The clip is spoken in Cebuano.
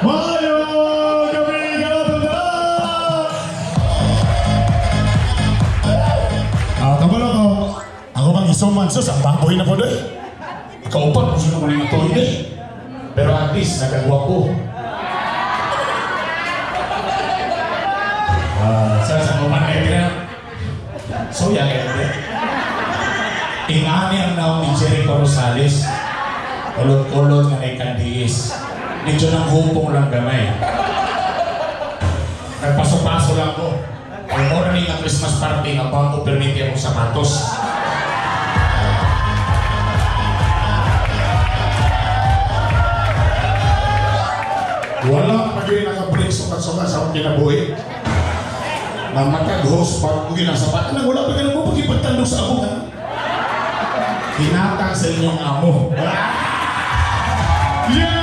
Maayong gabii kanatong tanan! Ah, kabalo ko. Ako bang isuman sus, ang baboy na po doy. Kaupat, gusto na ko na tuloy eh. Pero at least, nagagwapo. Ah, sa mga manay na. So, yan eh. Ingani ang naong ni Jericho Rosales. Ulot-ulot nga nay kandiis. Medyo nang hupong lang gamay. Nagpaso-paso lang ko. Ang mura ni nga Christmas party nga bago permiti akong sapatos. Wala pa gyud naka-break sukat-sukat sa akong kinabuhi. Mamatag host pag ko ginasapat. Ano, wala pa ganun mo pagipagtandog sa amo ka. Hinatag sa inyong amo. Yeah!